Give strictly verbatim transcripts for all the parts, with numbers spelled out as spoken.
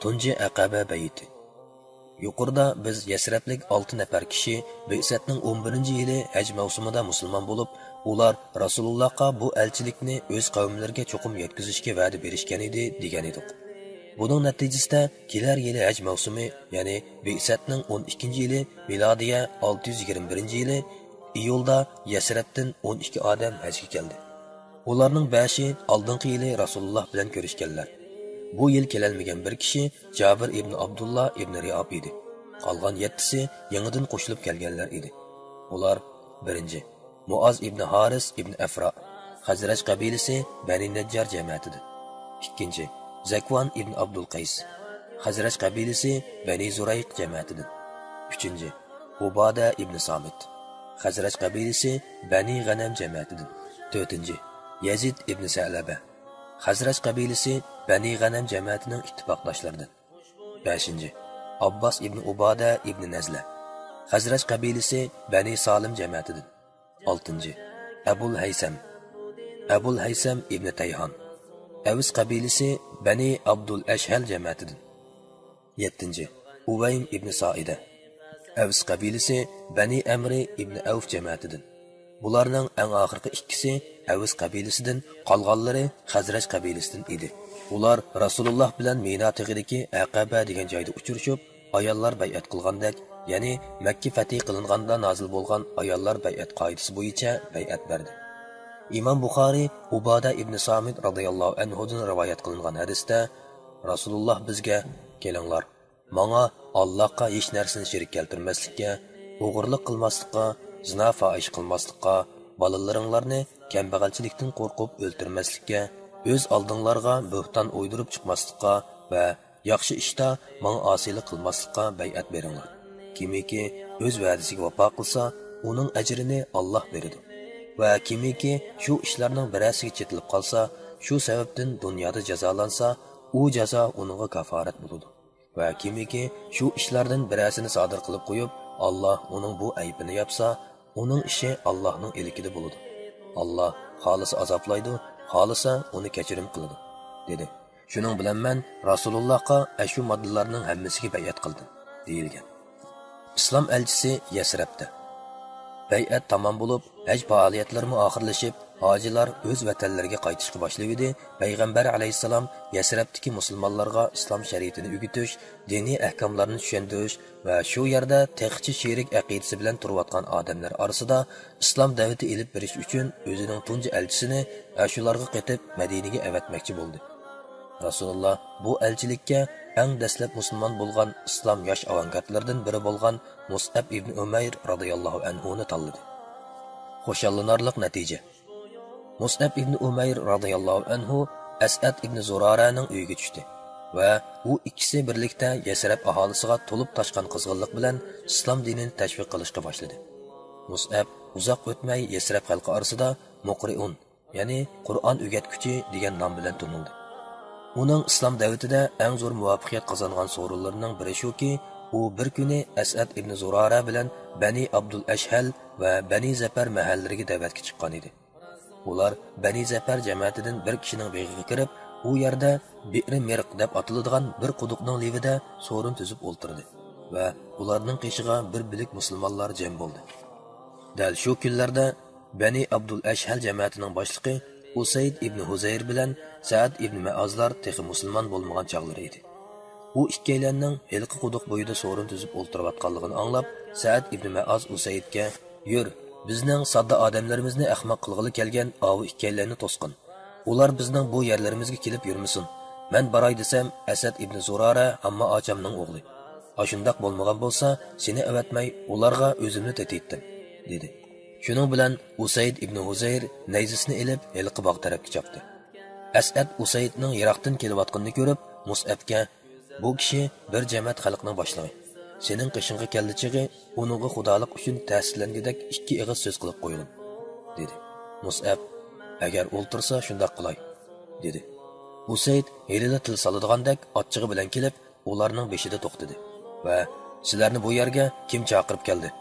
تۇنجى ئەقەبە بەيئىتى. يۇقىرىدا بىز يەسرەبلىك ئالتە نەپەر كىشى بىئسەتنىڭ ئون بىرىنچى يىلى ھەج مەۋسۇمىدا مۇسۇلمان بولۇپ، ئۇلار رەسۇلۇللاھقا بۇ ئەلچىلىكنى ئۆز قەۋملىرىگە چوقۇم يەتكۈزۈشكە ۋەدە بېرىشكەن ئىدى، دېگەن ئىدۇق. بۇنىڭ نەتىجىسىدە كېلەر يىلى ھەج مەۋسۇمى، يەنى بىئسەتنىڭ ئون ئىككىنچى يىلى، مىلادىيە ئالتە يۈز يىگىرمە بىرىنچى يىلى، ئىيۇلدا يەسرەبتىن ئون ئىككى ئادەم ھەجگە كەلدى. ئۇلارنىڭ بەشى ئالدىنقى يىلى رەسۇلۇللاھ بىلەن كۆرۈشكەنلەر. بۇ يىل كېلەلمىگەن بىر كىشى جابىر ئىبن ئابدۇللا ئىبن رىئاب ئىدى. قالغان يەتتىسى يېڭىدىن قوشۇلۇپ كەلگەنلەر ئىدى. ئۇلار: بىرىنچى، مۇئاز ئىبن ھارىس ئىبن ئەفرا، خەزرەج قەبىلىسى بەنى نەججار جەمەتىدىن. ئىككىنچى، زەكۋان ئىبن ئابدۇل قەيس، خەزرەج قەبىلىسى بەنى زۇرەيق جەمەتىدىن. ئۈچىنچى، ئۇبادە ئىبن سامىت، خەزرەج قەبىلىسى بەنى غەنەم جەمەتىدىن. تۆتىنچى، يەزىد ئىبن سەلەبە، خەزرەج قەبىلىسى بەنى غەنەم جەمەتىنىڭ ئىتتىپاقداشلىرىدىن. بەشىنچى، ئابباس ئىبن ئۇبادە ئىبن نەزلە، خەزرەج قەبىلىسى بەنى سالىم جەمەتىدىن. ئالتىنچى، ئەبۇل ھەيسەم، ئەبۇل ھەيسەم ئىبن تەيھان، ئەۋس قەبىلىسى بەنى ئابدۇل ئەشھەل جەمەتىدىن. يەتتىنچى، ئۇۋەيم ئىبن سائىدە، ئەۋس قەبىلىسى بەنى ئەمرى ئىبن ئەۋف جەمەتىدىن. بۇلارنىڭ ئەڭ ئاخىرقى ئىككىسى ئەۋس قەبىلىسىدىن، قالغانلىرى خەزرەج قەبىلىسىدىن ئىدى. ئۇلار رەسۇلۇللاھ بىلەن مىنا تېغىدىكى ئەقەبە دېگەن جايدا ئۇچرىشىپ، ئاياللار بەيئەت قىلغاندەك، يەنى مەككە فەتھى قىلىنغاندا نازىل بولغان ئاياللار بەيئەت قائىدىسى بويىچە بەيئەت بەردى. ئىمام بۇخارىي ئۇبادە ئىبن سامىت رازىياللاھۇ ئەنھۇدىن رىۋايەت قىلىنغان ھەدىستە، رەسۇلۇللاھ بىزگە: «كېلىڭلار، ماڭا ئاللاھقا ھېچ نەرسىنى شېرىك كەلتۈرمەسلىككە، ئوغرىلىق قىلماسلىققا، زىنا-پاھىشە قىلماسلىققا، بالىلىرىڭلارنى كەمبەغەلچىلىكتىن قورقۇپ ئۆلتۈرمەسلىككە، ئۆز ئالدىڭلارغا بۆھتان ئويدۇرۇپ چىقماسلىققا ۋە ياخشى ئىشتا ماڭا ئاسىيلىق قىلماسلىققا بەيئەت بېرىڭلار. كىمكى ئۆز ۋەدىسىگە ۋاپا قىلسا، ئۇنىڭ ئەجرىنى ئاللاھ بېرىدۇ. ۋە كىمكى شۇ ئىشلارنىڭ بىرەرسىگە چېتىلىپ قالسا، شۇ سەۋەبتىن دۇنيادا جازالانسا، ئۇ جازا ئۇنىڭغا كاپارەت بولىدۇ. ۋە كىمكى شۇ ئىشلاردىن بىرەرسىنى سادىر قىلىپ قويۇپ، ئاللاھ ئۇنىڭ بۇ ئەيىبىنى ياپسا، ئۇنىڭ ئىشى ئاللاھنىڭ ئىلكىدە بولىدۇ. ئاللاھ خالىسا ئازابلايدۇ، خالىسا ئۇنى كەچۈرۈم قىلىدۇ» دېدى. شۇنىڭ بىلەن مەن رەسۇلۇللاھقا ئەشۇ ماددىلارنىڭ ھەممىسىگە بەيئەت قىلدىم، دېيىلگەن. ئىسلام ئەلچىسى يەسرەبتە. بەيئەت تامام بولۇپ، ھەج پائالىيەتلىرىمۇ ئاخىرلىشىپ، ھاجىلار ئۆز ۋەتەنلىرىگە قايتىشقا باشلىۋىدى. پەيغەمبەر ئەلەيھىسسالام يەسرەبتىكى مۇسۇلمانلارغا ئىسلام شەرىئىتىنى ئۆگىتىش، دىنىي ئەھكاملارنى چۈشەندۈرۈش ۋە شۇ يەردە تېخىچە شېرىك ئەقىدىسى بىلەن تۇرۇۋاتقان ئادەملەر ئارىسىدا ئىسلام دەۋىتى ئېلىپ بېرىش ئۈچۈن ئۆزىنىڭ تۇنجى ئەلچىسىنى ئاشۇلارغا قېتىپ مەدىنىگە ئەۋەتمەكچى بولدى. رەسۇلۇللا بۇ ئەلچىلىككە ئەڭ دەسلەپ مۇسۇلمان بولغان ئىسلام ياش ئاۋانگارتلىرىدىن بىرى بولغان مۇسئەب ئىبنى ئۇمەير رازىياللاھۇ ئەنھۇنى تاللىدى. خۇشاللىنارلىق نەتىجە. مۇسئەب ئىبنى ئۇمەير رازىياللاھۇ ئەنھۇ ئەسئەد ئىبنى زۇرارەنىڭ ئۆيىگە چۈشتى ۋە ئۇ ئىككىسى بىرلىكتە يەسرەب ئاھالىسىغا تولۇپ تاشقان قىزغىنلىق بىلەن ئىسلام دىنىنى تەشۋىق قىلىشقا باشلىدى. مۇسئەب ئۇزاق ئۆتمەي يەسرەب خەلقى ئارىسىدا مۇقرىئۇن، يەنى قۇرئان ئۆگەتكۈچى دېگەن نام بىلەن تونۇلدى. ئۇنىڭ ئىسلام دەۋىتىدە ئەڭ زور مۇۋەپپەقىيەت قازانغان سورۇنلىرىنىڭ بىرى شۇكى، ئۇ بىر كۈنى ئەسئەد ئىبنى زۇرارە بىلەن بەنى ئابدۇل ئەشھەل ۋە بەنى زەپەر مەھەللىلىرىگە دەۋەتكە چىققان ئىدى. ئۇلار بەنى زەپەر جەمەتىدىن بىر كىشىنىڭ بېغىغا كىرىپ، ئۇ يەردە بىئرى مىرق دەپ ئاتىلىدىغان بىر قۇدۇقنىڭ لېۋىدە سورۇن تۈزۈپ ئولتۇردى ۋە ئۇلارنىڭ قېشىغا بىر بۆلەك مۇسۇلمانلار جەم بولدى. دەل شۇ كۈنلەردە بەنى ئابدۇل ئەشھەل جەمەتىنىڭ باشلىقى ئۇسەيد ئىبنى ھۇزەير بىلەن سەئەد ئىبنى مەئازلار تېخى مۇسۇلمان بولمىغان چاغلىرى ئىدى. ئۇ ئىككىيلەننىڭ ھېلىقى قۇدۇق بويىدا سورۇن تۈزۈپ ئولتۇرۇۋاتقانلىقىنى ئاڭلاپ، سەئەد ئىبنى مەئاز ئۇسەيدكە: «يۈر، بىزنىڭ ساددا ئادەملىرىمىزنى ئەخمەق قىلغىلى كەلگەن ئاۋۇ ئىككىيلەننى توسقىن. ئۇلار بىزنىڭ بۇ يەرلىرىمىزگە كېلىپ يۈرمىسۇن. مەن باراي دېسەم، ئەسەد ئىبنى زۇرارە ھامما ئاچامنىڭ ئوغلى. ئاشۇنداق بولمىغان بولسا، سېنى ئەۋەتمەي، ئۇلارغا ئۆزۈمنى تېتىيتتىم» دېدى. شۇنىڭ بىلەن ئۇسەيد ئىبنى ھۇزەير نەيزىسىنى ئېلىپ، ھېلىقى باغ تەرەپكە چاپتى. ئەسئەد ئۇسەيدنىڭ يىراقتىن كېلىۋاتقىنىنى كۆرۈپ، مۇسئەبكە: «بۇ كىشى بىر جەمەت خەلقنىڭ باشلىقى. سېنىڭ قېشىڭغا كەلدى چېغى، ئۇنىڭغا خۇدالىق ئۈچۈن تەسىرلەنگۈدەك ئىككى ئېغىز سۆز قىلىپ قويغىن» دېدى. مۇسئەب: «ئەگەر ئولتۇرسا، شۇنداق قىلاي» دېدى. ئۇسەيد ھېلىلا تىل سالىدىغاندەك ئاچچىقى بىلەن كېلىپ، ئۇلارنىڭ بېشىدا توختىدى ۋە: «سىلەرنى بۇ يەرگە كىم چاقىرىپ كەلدى؟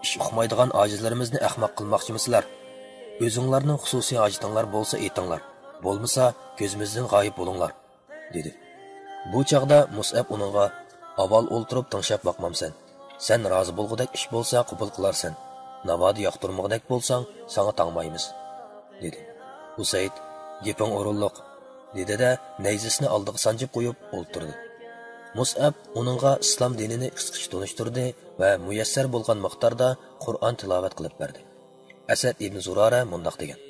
ئىش ئۇقمايدىغان ئاجىزلىرىمىزنى ئەخمەق قىلماقچىمۇسىلەر؟ ئۆزۈڭلارنىڭ خۇسۇسىي ھاجىتىڭلار بولسا ئېيتىڭلار، بولمىسا كۆزىمىزدىن غايىب بولۇڭلار» دېدى. بۇ چاغدا مۇسئەب ئۇنىڭغا، «ئاۋۋال ئولتۇرۇپ تىڭشاپ باقمامسەن؟ سەن رازى بولغۇدەك ئىش بولسا قوبۇل قىلارسەن، ناۋادا ياقتۇرمىغۇدەك بولساڭ ساڭا تاڭمايمىز» دېدى. ئۇسەيد، «گېپىڭ ئورۇنلۇق» دېدى-دە، نەيزىسىنى ئالدىغا سانجىپ قويۇپ ئولتۇردى. مۇسئەب ئۇنىڭغا ئىسلام دىنىنى قىسقىچە تونۇشتۇردى ۋە مۇيەسسەر بولغان مىقداردا قۇرئان تىلاۋەت قىلىپ بەردى. ئەسەد ئىبن زۇرارە مۇنداق دېگەن: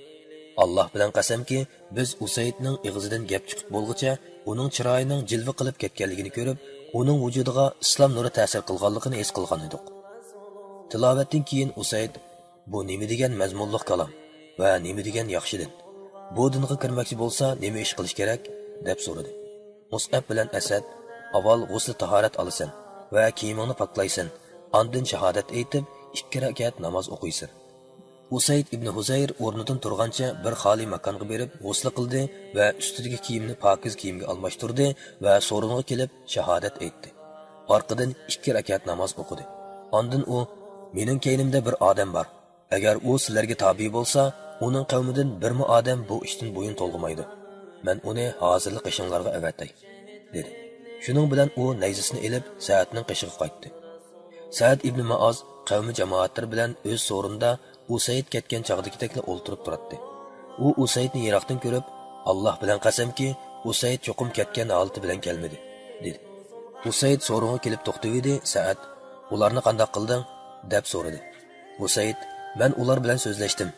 «ئاللاھ بىلەن قەسەمكى، بىز ئۇسەيدنىڭ ئېغىزىدىن گەپ چىقىپ بولغۇچە ئۇنىڭ چىرايىنىڭ جىلۋە قىلىپ كەتكەنلىكىنى كۆرۈپ، ئۇنىڭ ۋۇجۇدىغا ئىسلام نۇرى تەسىر قىلغانلىقىنى ھېس قىلغان ئىدۇق.» تىلاۋەتتىن كېيىن ئۇسەيد، «بۇ نېمە دېگەن مەزمۇنلۇق كالام ۋە نېمە دېگەن ياخشى دىن؟ بۇ دىنغا كىرمەكچى بولسا نېمە ئىش قىلىش كېرەك؟» دەپ سورىدى. مۇسئەب بىلەن ئەسەد، «ئاۋۋال غۇسلى تاھارەت ئالىسەن ۋە كىيىمىڭنى پاكلايسەن، ئاندىن شاھادەت ئېيتىپ، ئىككى رەكەت ناماز ئوقۇيسەن.» ئۇسەيد ئىبن ھۇزەير ئورنىدىن تۇرغانچە بىر خالىي ماكانغا بېرىپ غۇسلى قىلدى ۋە ئۈستىدىكى كىيىمنى پاكىز كىيىمگە ئالماشتۇردى ۋە سورۇنغا كېلىپ شاھادەت ئېيتتى. ئارقىدىن ئىككى رەكەت ناماز ئوقۇدى. ئاندىن ئۇ، «مېنىڭ كەينىمدە بىر ئادەم بار. ئەگەر ئۇ سىلەرگە تابىي بولسا، ئۇنىڭ قەۋمىدىن بىرمۇ ئادەم بۇ ئىشتىن بويۇن تولغىمايدۇ. مەن ئۇنى ھازىرلا قېشىڭلارغا ئەۋەتەي» دېدى. شۇنىڭ بىلەن ئۇ نەيزىسىنى ئېلىپ سەئەدنىڭ قېشىغا قايتتى. سەئەد ئىبنى مائاز قەۋمى جامائەتلىرى بىلەن ئۆز سورۇنىدا ئۇسەيد كەتكەن چاغدىكىدەكلا ئولتۇرۇپ تۇراتتى. ئۇ ئۇسەيدنى يىراقتىن كۆرۈپ، «ئاللاھ بىلەن قەسەمكى، ئۇسەيد چوقۇم كەتكەن ھالىتى بىلەن كەلمىدى» دېدى. ئۇسەيد سورۇنغا كېلىپ توختىۋىدى. سەئەد، «ئۇلارنى قانداق قىلدىڭ؟» دەپ سورىدى. ئۇسەيد، «مەن ئۇلار بىلەن سۆزلەشتىم.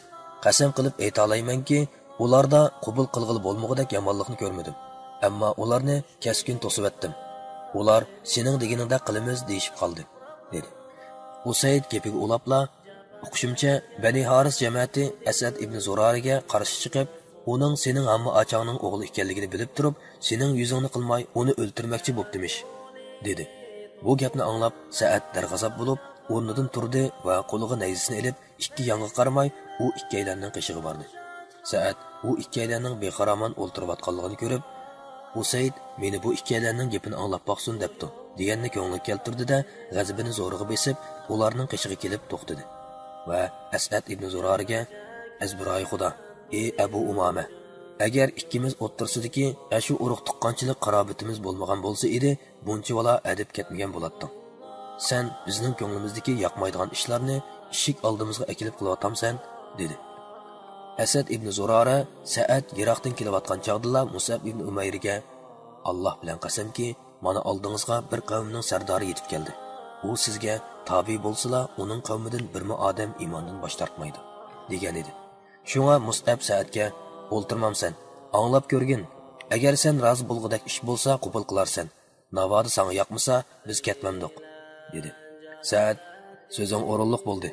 قەسەم قىلىپ ئېيتالايمەنكى، ئۇلاردا قوبۇل قىلغىلى بولمىغۇدەك يامانلىقنى كۆرمىدىم. ئەمما ئۇلارنى كەسكىن توسۇۋەتتىم. ئۇلار، 'سېنىڭ دېگىنىڭدەك قىلىمىز' دېيىشىپ قالدى» دېدى. ئۇسەيد گېپىگە ئۇلاپلا، «ئۇقۇشۇمچە، بەنى ھارىس جەمەتى ئەسئەد ئىبنى زۇرارىگە قارشى چىقىپ، ئۇنىڭ سېنىڭ ھامما ئاچاڭنىڭ ئوغلى ئىكەنلىكىنى بىلىپ تۇرۇپ، سېنىڭ يۈزۈڭنى قىلماي، ئۇنى ئۆلتۈرمەكچى بوپتىمىش» دېدى. بۇ گەپنى ئاڭلاپ، سەئەد دەرغازاب بولۇپ، ئورنىدىن تۇردى ۋە قولىغا نەيزىسىنى ئېلىپ، ئىككى يانغا قارىماي، ئۇ ئىككىيلەننىڭ قېشىغا باردى. سەئەد ئۇ ئىككىيلەننىڭ بىخارامان ئولتۇرۇۋاتقانلىقىنى كۆرۈپ، «ئۇسەيد مېنى بۇ ئىككىيلەننىڭ گېپىنى ئاڭلاپ باقسۇن دەپتۇ» دېگەننى كۆڭلىگە كەلتۈردى-دە، غەزىپىنى زورىغا بېسىپ، ئۇلارنىڭ قېشىغا كېلىپ توختىدى ۋە ئەسئەد ئىبنى زۇرارىگە، «ئەزبىرايى خۇدا، ئى ئەبۇ ئۇمامە، ئەگەر ئىككىمىز ئوتتۇرىسىدىكى ئەشۇ ئۇرۇق تۇغقانچىلىق قارابىتىمىز بولمىغان بولسا ئىدى، بۇنچىۋالا ئەدىپ كەتمىگەن بولاتتىڭ. سەن بىزنىڭ كۆڭلىمىزدىكى ياقمايدىغان ئىشلارنى ئىشىك ئالدىمىزغا ئەكېلىپ قىلىۋاتامسەن؟» دېدى. ئەسەد ئىبنى زۇرارە سەئەد يىراقتىن كېلىۋاتقان چاغدىلا مۇسئەب ئىبنى ئۇمەيرگە، «ئاللاھ بىلەن قەسەمكى، مانا ئالدىڭىزغا بىر قەۋمنىڭ سەردارى يېتىپ كەلدى. ئۇ سىزگە تابىي بولسىلا، ئۇنىڭ قەۋمىدىن بىرمۇ ئادەم ئىماندىن باش تارتمايدۇ» دېگەن ئىدى. شۇڭا مۇسئەب سەئەدكە، «ئولتۇرمامسەن، ئاڭلاپ كۆرگىن. ئەگەر سەن رازى بولغۇدەك ئىش بولسا قوبۇل قىلارسەن. ناۋادا ساڭا ياقمىسا، بىز كەتمەمدۇق» دېدى. سەئەد، «سۆزۈڭ ئورۇنلۇق بولدى»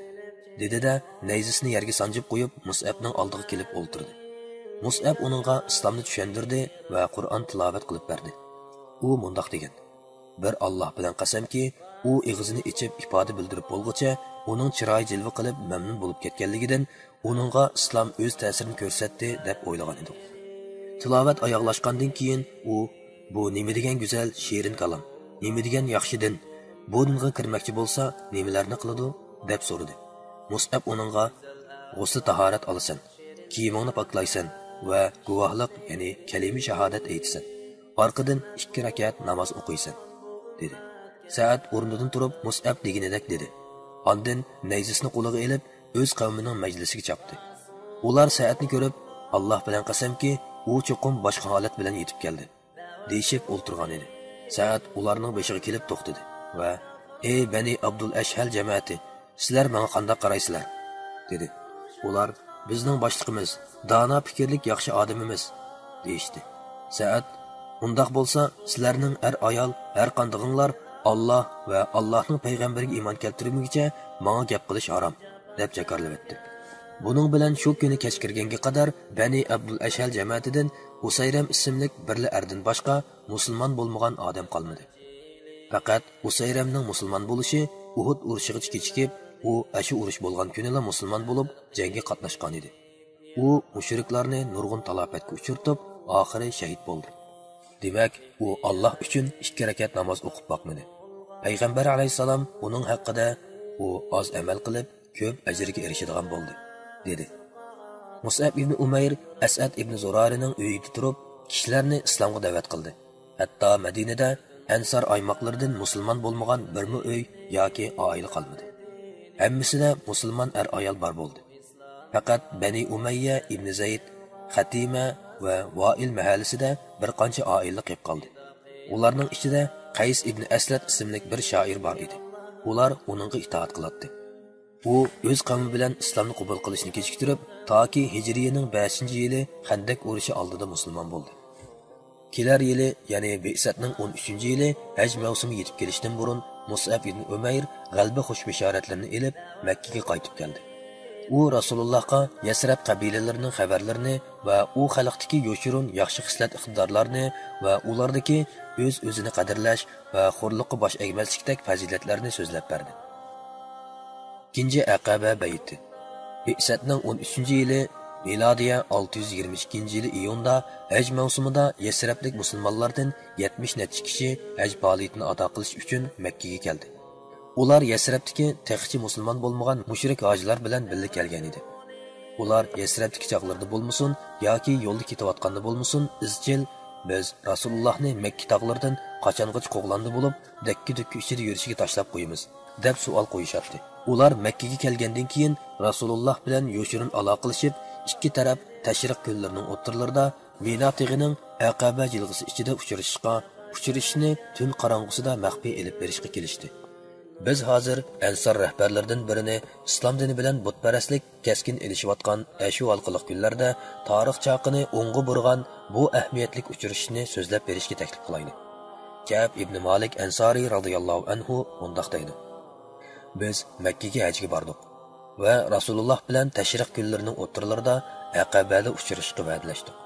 دېدى-دە، نەيزىسىنى يەرگە سانجىپ قويۇپ، مۇسئەبنىڭ ئالدىغا كېلىپ ئولتۇردى. مۇسئەب ئۇنىڭغا ئىسلامنى چۈشەندۈردى ۋە قۇرئان تىلاۋەت قىلىپ بەردى. ئۇ مۇنداق دېگەن: «بىر ئاللاھ بىلەن قەسەمكى، ئۇ ئېغىزىنى ئېچىپ ئىپادە بىلدۈرۈپ بولغۇچە، ئۇنىڭ چىرايى جىلۋە قىلىپ مەمنۇن بولۇپ كەتكەنلىكىدىن، ئۇنىڭغا ئىسلام ئۆز تەسىرىنى كۆرسەتتى دەپ ئويلىغان ئىدۇق.» تىلاۋەت ئاياغلاشقاندىن كېيىن ئۇ، «بۇ نېمە دېگەن گۈزەل، شېرىن كالام، نېمە دېگەن ياخشى دىن، بۇ دىنغا كىرمەكچى بولسا نېمىلەرنى قىلىدۇ؟» دەپ سورىدى. مۇسئەب ئۇنىڭغا، «غۇسلى تاھارەت ئالىسەن، كىيىمىڭنى پاكلايسەن ۋە گۇۋاھلىق، يەنى كەلىمە شاھادەت ئېيتىسەن. ئارقىدىن ئىككى رەكەت ناماز ئوقۇيسەن» دېدى. سەئەد ئورنىدىن تۇرۇپ مۇسئەب دېگىنىدەك دېدى. ئاندىن نەيزىسىنى قولىغا ئېلىپ، ئۆز قەۋمىنىڭ مەجلىسىگە چاپتى. ئۇلار سەئەدنى كۆرۈپ، «ئاللاھ بىلەن قەسەمكى، ئۇ چوقۇم باشقا ھالەت بىلەن يېتىپ كەلدى» دېيىشىپ ئولتۇرغان ئىدى. سەئەد ئۇلارنىڭ بېشىغا كېلىپ توختىدى ۋە، «ئەي بەنى ئابدۇل ئەشھەل جەمەتى، سىلەر ماڭا قانداق قارايسىلەر؟» دېدى. ئۇلار، «بىزنىڭ باشلىقىمىز، دانا پىكىرلىك ياخشى ئادىمىمىز» دېيىشتى. سەئەد، «ئۇنداق بولسا، سىلەرنىڭ ئەر-ئايال ھەر قاندىقىڭلار ئاللاھ ۋە ئاللاھنىڭ پەيغەمبىرىگە ئىمان كەلتۈرمىگۈچە ماڭا گەپ قىلىش ھارام» دەپ جاكارلىۋەتتى. بۇنىڭ بىلەن شۇ كۈنى كەچ كىرگەنگە قەدەر بەنى ئابدۇل ئەشھەل جەمەتىدىن ئۇسەيرەم ئىسىملىك بىرلا ئەردىن باشقا مۇسۇلمان بولمىغان ئادەم قالمىدى. پەقەت ئۇسەيرەمنىڭ مۇسۇلمان بولۇشى ئۇھۇد ئۇرۇشىغىچە كېچىكىپ، ئۇ ئاشۇ ئۇرۇش بولغان كۈنىلا مۇسۇلمان بولۇپ، جەڭگە قاتناشقان ئىدى. ئۇ مۇشرىكلارنى نۇرغۇن تالاپەتكە ئۇچرىتىپ، ئاخىرى شەھىت بولدى. دېمەك، ئۇ ئاللاھ ئۈچۈن ئىككى رەكەت ناماز ئوقۇپ باقمىدى. پەيغەمبەر ئەلەيھىسسالام ئۇنىڭ ھەققىدە، «ئۇ ئاز ئەمەل قىلىپ، كۆپ ئەجىرگە ئېرىشىدىغان بولدى» دېدى. مۇسئەب ئىبنى ئۇمەير ئەسئەد ئىبنى زۇرارىنىڭ ئۆيىدە تۇرۇپ، كىشىلەرنى ئىسلامغا دەۋەت قىلدى. ھەتتا مەدىنىدە ئەنسار ئايماقلىرىدىن مۇسۇلمان بولمىغان بىرمۇ ئۆي ياكى ئائىلە قالمىدى. ھەممىسىدە مۇسۇلمان ئەر-ئايال بار بولدى. پەقەت بەنى ئۇمەييە ئىبنى زەيد، خەتىمە ۋە ۋائىل مەھەللىسىدە بىر قانچە ئائىلە قېلىپ قالدى. ئۇلارنىڭ ئىچىدە قەيس ئىبنى ئەسلەت ئىسىملىك بىر شائىر بار ئىدى. ئۇلار ئۇنىڭغا ئىتائەت قىلاتتى. ئۇ ئۆز قەۋمى بىلەن ئىسلامنى قوبۇل قىلىشنى كېچىكتۈرۈپ، تاكى ھىجرىيىنىڭ بەشىنچى يىلى خەندەك ئۇرۇشى ئالدىدا مۇسۇلمان بولدى. كېلەر يىلى، يەنى بىئسەتنىڭ ئون ئۈچىنچى يىلى ھەج مەۋسۇمى يېتىپ كېلىشتىن بۇرۇن، مۇسئەب ئىبن ئۆمەير غەلىبە خۇش بېشارەتلىرىنى ئېلىپ، مەككىگە قايتىپ كەلدى. ئۇ رەسۇلۇللاھقا يەسرەب قەبىلىلىرىنىڭ خەۋەرلىرىنى ۋە ئۇ خەلقتىكى يوشۇرۇن ياخشى خىسلەت ئىقتىدارلارنى ۋە ئۇلاردىكى ئۆز-ئۆزىنى قەدىرلەش ۋە خورلۇققا باش ئەگمەسلىكتەك پەزىلەتلەرنى سۆزلەپ بەردى. ئىككىنچى ئەقەبە بەيئىتى. بىئسەتنىڭ ئون ئۈچىنچى يىلى، مىلادىيە ئالتە يۈز يىگىرمە ئىككىنچى يىلى ئىيۇندا ھەج مەۋسۇمىدا يەسرەبلىك مۇسۇلمانلاردىن يەتمىش نەچچە كىشى ھەج پائالىيىتىنى ئادا قىلىش ئۈچۈن مەككىگە كەلدى. ئۇلار يەسرەبتىكى تېخىچە مۇسۇلمان بولمىغان مۇشرىك ھاجىلار بىلەن بىللە كەلگەن ئىدى. ئۇلار يەسرەبتىكى چاغلىرىدا بولمىسۇن ياكى يولدا كېتىۋاتقاندا بولمىسۇن، ئىزچىل، «بىز رەسۇلۇللاھنى مەككە تاغلىرىدىن قاچانغىچە قوغلاندى بولۇپ، دەككە-دۈككە ئىچىدە يۈرۈشىگە تاشلاپ قويىمىز؟» دەپ سوئال قويۇشاتتى. ئۇلار مەككىگە كەلگەندىن كېيىن، رەسۇلۇللاھ بىلەن يوشۇرۇن ئالاقىلىشىپ، ئىككى تەرەپ تەشرىق كۈنلىرىنىڭ ئوتتۇرىلىرىدا مىنا تېغىنىڭ ئەقەبە جىلغىسى ئىچىدە ئۇچرىشىشقا، ئۇچرىشىشنى تۈن قاراڭغۇسىدا مەخپىي ئېلىپ بېرىشقا كېلىشتى. بىز ھازىر ئەنسار رەھبەرلىرىدىن بىرىنى ئىسلام دىنى بىلەن بۇتپەرەسلىك كەسكىن ئېلىشىۋاتقان ئەشۇ ھالقىلىق كۈنلەردە تارىخ چاقىنى ئوڭغا بۇرىغان بۇ ئەھمىيەتلىك ئۇچرىشىشنى سۆزلەپ بېرىشكە تەكلىپ قىلايلى. كەئب ئىبنى مالىك ئەنسارى رازىياللاھۇ ئەنھۇ مۇنداق دەيدۇ: «بىز مەككىگە ھەجگە باردۇق ۋە رەسۇلۇللاھ بىلەن تەشرىق كۈنلىرىنىڭ ئوتتۇرىلىرىدا ئەقەبەدە ئۇچرىشىشقا ۋەدىلەشتۇق.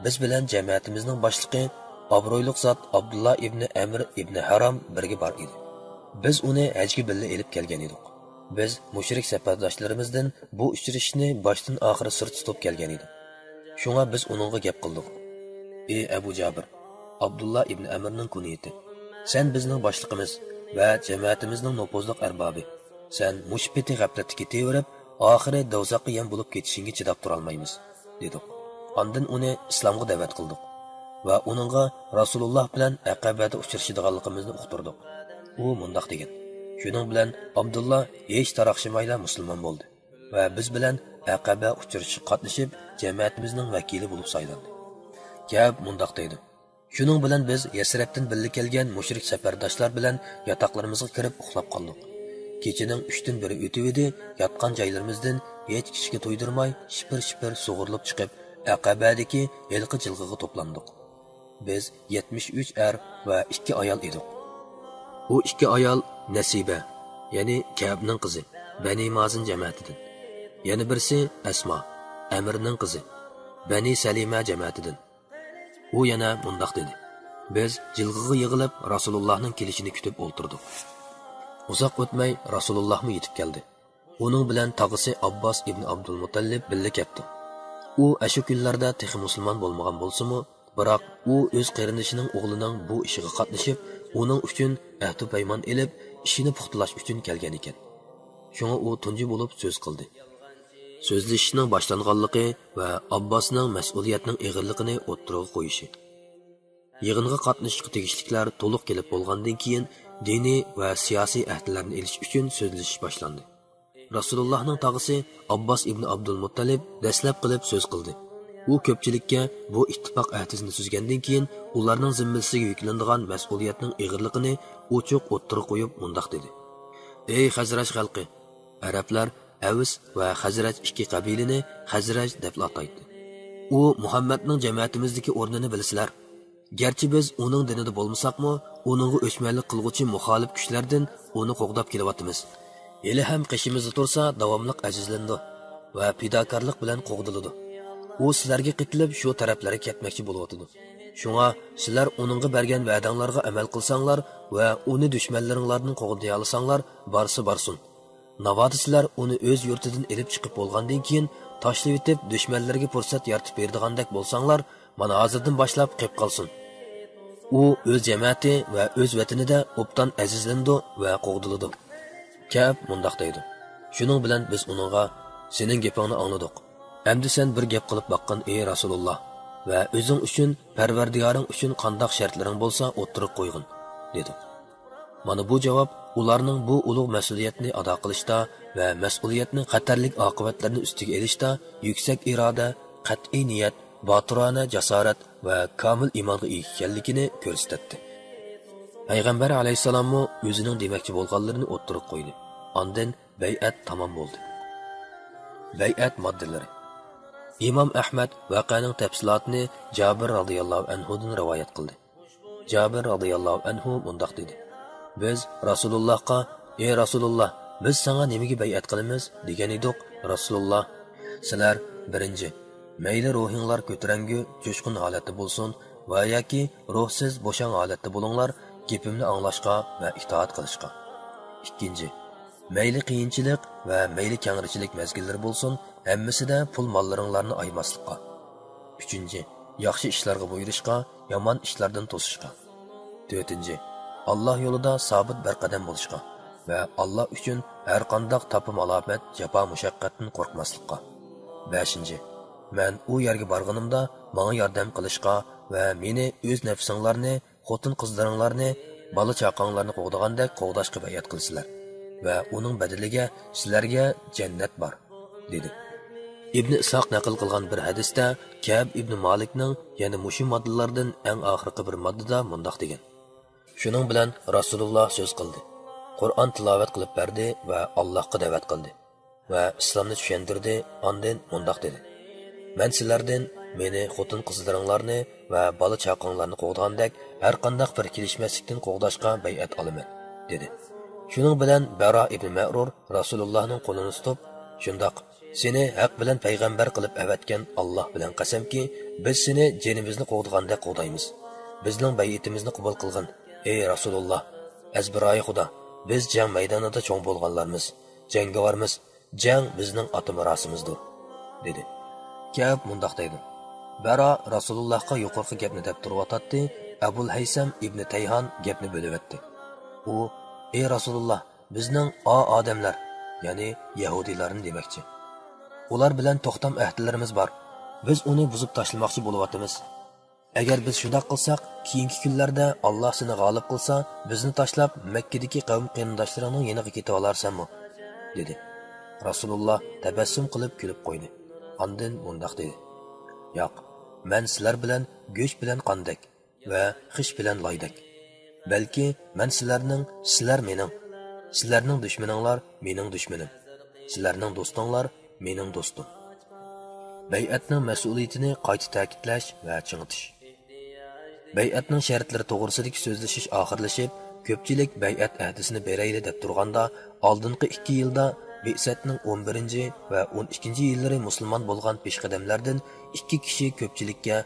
بىز بىلەن جەمەتىمىزنىڭ باشلىقى، ئابرۇيلۇق زات ئابدۇللا ئىبنى ئەمر ئىبنى ھارام بىرگە بار ئىدى. بىز ئۇنى ھەجگە بىللە ئېلىپ كەلگەن ئىدۇق. بىز مۇشرىك سەپداشلىرىمىزدىن بۇ ئۇچرىشىشنى باشتىن ئاخىر سىر تۇتۇپ كەلگەن ئىدۇق. شۇڭا بىز ئۇنىڭغا گەپ قىلدۇق: ئى ئەبۇ جابىر، ئابدۇللا ئىبنى ئەمرنىڭ كۇنىيىتى، سەن بىزنىڭ باشلىقىمىز ۋە جەمەتىمىزنىڭ نوپۇزلۇق ئەربابى. سەن مۇشۇ پېتى غەپلەتتە كېتىۋېرىپ، ئاخىرى دوزاخقا يەم بولۇپ كېتىشىڭگە چىداپ تۇرالمايمىز» دېدۇق. ئاندىن ئۇنى ئىسلامغا دەۋەت قىلدۇق ۋە ئۇنىڭغا رەسۇلۇللاھ بىلەن ئەقەبەدە ئۇچرىشىدىغانلىقىمىزنى ئۇقتۇردۇق. ئۇ مۇنداق دېگەن: «شۇنىڭ بىلەن ئابدۇللا ھېچ تاراقشىمايلا مۇسۇلمان بولدى ۋە بىز بىلەن ئەقەبە ئۇچرىشىشقا قاتنىشىپ، جەمەتىمىزنىڭ ۋەكىلى بولۇپ سايلاندى.» كەئب مۇنداق دەيدۇ: «شۇنىڭ بىلەن بىز يەسرەبتىن بىللە كەلگەن مۇشرىك سەپەرداشلار بىلەن ياتاقلىرىمىزغا كىرىپ ئۇخلاپ قالدۇق. كېچىنىڭ ئۈچتىن بىرى ئۆتۈۋىدى، ياتقان جايلىرىمىزدىن ھېچ كىشىگە تۇيدۇرماي شىپىر-شىپىر سۇغۇرۇلۇپ چىقىپ، ئەقەبەدىكى ھېلىقى جىلغىغا توپلاندۇق. بىز يەتمىش ئۈچ ئەر ۋە ئىككى ئايال ئىدۇق. ئۇ ئىككى ئايال نەسىبە، يەنى كەئبنىڭ قىزى، بەنى مازىن جەمەتىدىن. يەنە بىرسى ئەسما، ئەمرنىڭ قىزى، بەنى سەلىمە جەمەتىدىن.» ئۇ يەنە مۇنداق دېدى: «بىز جىلغىغا يىغىلىپ، رەسۇلۇللاھنىڭ كېلىشىنى كۈتۈپ ئولتۇردۇق. ئۇزاق ئۆتمەي رەسۇلۇللاھمۇ يېتىپ كەلدى. ئۇنىڭ بىلەن تاغىسى ئابباس ئىبنى ئابدۇلمۇتتەلىب بىللە كەپتۇ. ئۇ ئەشۇ كۈنلەردە تېخى مۇسۇلمان بولمىغان بولسىمۇ، بىراق ئۇ ئۆز قېرىندىشىنىڭ ئوغلىنىڭ بۇ ئىشىغا قاتنىشىپ، ئۇنىڭ ئۈچۈن ئەھدۇ پەيمان ئېلىپ، ئىشىنى پۇختىلاش ئۈچۈن كەلگەنىكەن. شۇڭا ئۇ تۇنجى بولۇپ سۆز قىلدى. سۆزلىشىشنىڭ باشلانغانلىقى ۋە ئابباسنىڭ مەسئۇلىيەتنىڭ ئېغىرلىقىنى ئوتتۇرىغا قويۇشى. يىغىنغا قاتنىشىشقا تېگىشلىكلەر تولۇق كېلىپ بولغاندىن كېيىن، دىنىي ۋە سىياسىي ئەھدىلەرنى ئېلىش ئۈچۈن سۆزلىشىش باشلاندى. رەسۇلۇللاھنىڭ تاغىسى ئابباس ئىبنى ئابدۇلمۇتتەلىب دەسلەپ قىلىپ سۆز قىلدى. ئۇ كۆپچىلىككە بۇ ئىتتىپاق ئەھدىسىنى تۈزگەندىن كېيىن، ئۇلارنىڭ زىممىسىگە يۈكلىنىدىغان مەسئۇلىيەتنىڭ ئېغىرلىقىنى ئوچۇق ئوتتۇرىغا قويۇپ مۇنداق دېدى: «ئەي خەزرەج خەلقى!» ئەرەبلەر ئەۋس ۋە خەزرەج ئىككى قەبىلىنى خەزرەج دەپلا ئاتايتتى. ئۇ مۇھەممەدنىڭ جەمەتىمىزدىكى ئورنىنى بىلىسىلەر. گەرچە بىز ئۇنىڭ دىنىدا بولمىساقمۇ، ئۇنىڭغا ئۆچمەنلىك قىلغۇچى مۇخالىپ كۈچلەردىن ئۇنى قوغداپ كېلىۋاتىمىز. ھېلىھەم قېشىمىزدا تۇرسا، داۋاملىق ئەزىزلىنىدۇ ۋە پىداكارلىق بىلەن قوغدىلىدۇ. ئۇ سىلەرگە قېتىلىپ شۇ تەرەپلەرگە كەتمەكچى بولۇۋاتىدۇ. شۇڭا سىلەر ئۇنىڭغا بەرگەن ۋەدەڭلارغا ئەمەل قىلساڭلار ۋە ئۇنى دۈشمەنلىرىڭلاردىن قوغدىيالىساڭلار، بارسا بارسۇن. ناۋادا سىلەر ئۇنى ئۆز يۇرتىدىن ئېلىپ چىقىپ بولغاندىن كېيىن، تاشلىۋېتىپ، دۈشمەنلىرىگە پۇرسەت يارىتىپ بېرىدىغاندەك بولساڭلار، مانا ھازىردىن باشلاپ قېپ قالسۇن. ئۇ ئۆز جەمەتى ۋە ئۆز ۋەتىنىدە ئوبدان ئەزىزلىنىدۇ ۋە قوغدىلىدۇ.» كەئب مۇنداق دەيدۇ: «شۇنىڭ بىلەن بىز ئۇنىڭغا، سېنىڭ گېپىڭنى ئاڭلىدۇق. ئەمدى سەن بىر گەپ قىلىپ باققىن، ئى رەسۇلۇللا. ۋە ئۆزۈڭ ئۈچۈن، پەرۋەردىگارىڭ ئۈچۈن قانداق شەرتلىرىڭ بولسا ئوتتۇرىغا قويغىن، دېدى. مانا بۇ جاۋاب ئۇلارنىڭ بۇ ئۇلۇغ مەسئۇلىيەتنى ئادا قىلىشتا ۋە مەسئۇلىيەتنىڭ خەتەرلىك ئاقىۋەتلىرىنى ئۈستىگە ئېلىشتا يۈكسەك ئىرادە، قەتئىي نىيەت، باتۇرانە جاسارەت ۋە كامىل ئىمانغا ئىگە ئىكەنلىكىنى كۆرسىتەتتى. پەيغەمبەر ئەلەيھىسسالاممۇ ئۆزىنىڭ دېمەكچى بولغانلىرىنى ئوتتۇرىغا قويدى. ئاندىن بەيئەت تامام بولدى. بەيئەت ماددىلىرى. ئىمام ئەھمەد ۋەقەنىڭ تەپسىلاتىنى جابىر رازىياللاھۇ ئەنھۇدىن رىۋايەت قىلدى. جابىر رازىياللاھۇ ئەنھۇ مۇنداق دېدى: بىز رەسۇلۇللاھقا، «ئەي رەسۇلۇللاھ، بىز ساڭا نېمىگە بەيئەت قىلىمىز؟» دېگەن ئىدۇق. رەسۇلۇللاھ: «سىلەر، بىرىنچى، مەيلى روھىڭلار كۆتۈرەڭگۈ، جۇشقۇن ھالەتتە بولسۇن ۋە ياكى روھسىز، بوشاڭ ھالەتتە بولۇڭلار، گېپىمنى ئاڭلاشقا ۋە ئىتائەت قىلىشقا. ئىككىنچى، مەيلى قىيىنچىلىق ۋە مەيلى كەڭرىچىلىك مەزگىللىرى بولسۇن، ھەممىسىدە پۇل ماللىرىڭلارنى ئايىماسلىققا. ئۈچىنچى، ياخشى ئىشلارغا بۇيرۇشقا، يامان ئىشلاردىن توسۇشقا. تۆتىنچى، ئاللا يولىدا سابىت بىر قەدەم بولۇشقا ۋە ئاللا ئۈچۈن ھەرقانداق تاپا-مالامەت، جاپا-مۇشەققەتتىن قورقماسلىققا. بەشىنچى، مەن ئۇ يەرگە بارغىنىمدا ماڭا ياردەم قىلىشقا ۋە مېنى ئۆز نەپسىڭلارنى، خوتۇن-قىزلىرىڭلارنى، بالا-چاقاڭلارنى قوغدىغاندەك قوغداشقا بەيئەت قىلىسىلەر ۋە ئۇنىڭ بەدىلىگە سىلەرگە جەننەت بار» دېدى. ئىبنى ئىسھاق نەقىل قىلغان بىر ھەدىستە كەئب ئىبنى مالىكنىڭ يەنە مۇشۇ ماددىلاردىن ئەڭ ئاخىرقى بىر ماددىدا مۇنداق دېگەن: شۇنىڭ بىلەن رەسۇلۇللا سۆز قىلدى، قۇرئان تىلاۋەت قىلىپ بەردى ۋە ئاللاھقا دەۋەت قىلدى ۋە ئىسلامنى چۈشەندۈردى، ئاندىن مۇنداق دېدى: مەن سىلەردىن مېنى، خوتۇن-قىزلىرىڭلارنى ۋە بالا-چاقاڭلارنى قوغدىغاندەك ھەرقانداق بىر كېلىشمەسلىكتىن قوغداشقا بەيئەت ئالىمەن، دېدى. شۇنىڭ بىلەن بەرا ئىبنى مەرۇر رەسۇلۇللانىڭ قولىنى تۇتۇپ، شۇنداق، سېنى ھەق بىلەن پەيغەمبەر قىلىپ ئەۋەتكەن ئاللا بىلەن قەسەمكى، بىز سېنى جېنىمىزنى قوغدىغاندەك قوغدايمىز. بىزنىڭ بەيئىتىمىزنى قوبۇل قىلغىن، ئەي رەسۇلۇللا. ئەزبىرايى خۇدا، بىز جەڭ مەيدانىدا چوڭ بولغانلارمىز، جەڭگىۋارمىز، جەڭ بىزنىڭ ئاتا مىراسىمىزدۇر، دېدى. كەئب مۇنداق دەيدۇ: بەرا رەسۇلۇللاھقا يۇقىرىقى گەپنى دەپ تۇرۇۋاتاتتى، ئەبۇل ھەيسەم ئىبنى تەيھان گەپنى بۆلۈۋەتتى. ئۇ: ئەي رەسۇلۇللا، بىزنىڭ ئا ئادەملەر، يەنى يەھۇدىيلارنى دېمەكچى. ئۇلار بىلەن توختام ئەھدىلىرىمىز بار. بىز ئۇنى بۇزۇپ تاشلىماقچى بولۇۋاتىمىز. ئەگەر بىز شۇنداق قىلساق، كېيىنكى كۈنلەردە ئاللا سېنى غالىب قىلسا، بىزنى تاشلاپ، مەككىدىكى قەۋم قېرىنداشلىرىڭنىڭ يېنىغا كېتىۋالارسەنمۇ؟ دېدى. رەسۇلۇللا تەبەسسۇم قىلىپ كۈلۈپ قويدى. ئاندىن مۇنداق دېدى: ياق، مەن سىلەر بىلەن گۆش بىلەن قاندەك ۋە خىش بىلەن لايدەك. بەلكى مەن سىلەرنىڭ، سىلەر مېنىڭ، سىلەرنىڭ دۈشمىنىڭلار مېنىڭ دۈشمىنىم، سىلەرنىڭ دوستۇڭلار مېنىڭ دوستۇم. بەيئەتنىڭ مەسئۇلىيىتىنى قايتا تەكىتلەش ۋە چىڭىتىش. بەيئەتنىڭ شەرتلىرى توغرىسىدىكى سۆزلىشىش ئاخىرلىشىپ، كۆپچىلىك بەيئەت ئەھدىسىنى بېرەيلى دەپ تۇرغاندا، ئالدىنقى ئىككى يىلدا، بىئسەتنىڭ ئون بىرىنچى ۋە ئون ئىككىنچى يىللىرى مۇسۇلمان بولغان پېشقەدەملەردىن ئىككى كىشى كۆپچىلىككە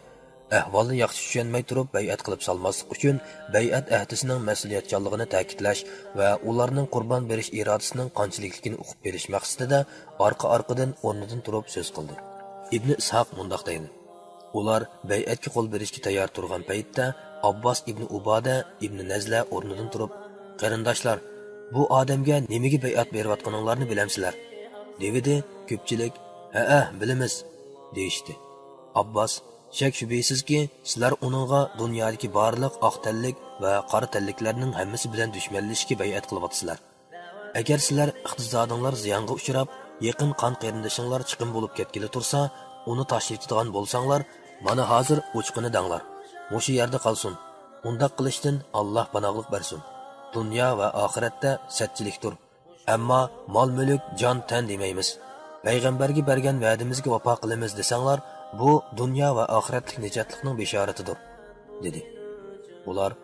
ئەھۋالنى ياخشى چۈشەنمەي تۇرۇپ بەيئەت قىلىپ سالماسلىق ئۈچۈن، بەيئەت ئەھدىسىنىڭ مەسئۇلىيەتچانلىقىنى تەكىتلەش ۋە ئۇلارنىڭ قۇربان بېرىش ئىرادىسىنىڭ قانچىلىكلىكىنى ئۇقۇپ بېرىش مەقسىتىدە ئارقا-ئارقىدىن ئورنىدىن تۇرۇپ سۆز قىلدى. ئىبنى ئىسھاق مۇنداق دەيدۇ: ئۇلار بەيئەتكە قول بېرىشكە تەييار تۇرغان پەيتتە، ئابباس ئىبنى ئۇبادە ئىبنى نەزلە ئورنىدىن تۇرۇپ، قېرىنداشلار، بۇ ئادەمگە نېمىگە بەيئەت بېرىۋاتقىنىڭلارنى بىلەمسىلەر؟ دېۋىدى. كۆپچىلىك، ھەئە، بىلىمىز، دېيىشتى. ئابباس، شەك-شۈبھىسىزكى، سىلەر ئۇنىڭغا دۇنيادىكى بارلىق ئاق تەنلىك ۋە قارا تەنلىكلەرنىڭ ھەممىسى بىلەن دۈشمەنلىشىشكە بەيئەت قىلىۋاتىسىلەر. ئەگەر سىلەر ئىقتىسادىڭلار زىيانغا ئۇچراپ، يېقىن قان قېرىندىشىڭلار چىقىم بولۇپ كەتكىلى تۇرسا، ئۇنى تاشلىۋېتىدىغان بولساڭلار، مانا ھازىر ئوچۇقىنى دەڭلار. مۇشۇ يەردە قالسۇن. ئۇنداق قىلىشتىن ئاللا پاناھلىق بەرسۇن. دۇنيا ۋە ئاخىرەتتە سەتچىلىكتۇر. ئەمما مال-مۈلۈك، جان-تەن دېمەيمىز. پەيغەمبەرگە بەرگەن ۋەدىمىزگە ۋاپا قىلىمىز دېسەڭلار، بۇ دۇنيا ۋە ئاخىرەتلىك نىجاتلىقنىڭ بېشارىتىدۇر، دېدى. ئۇلار،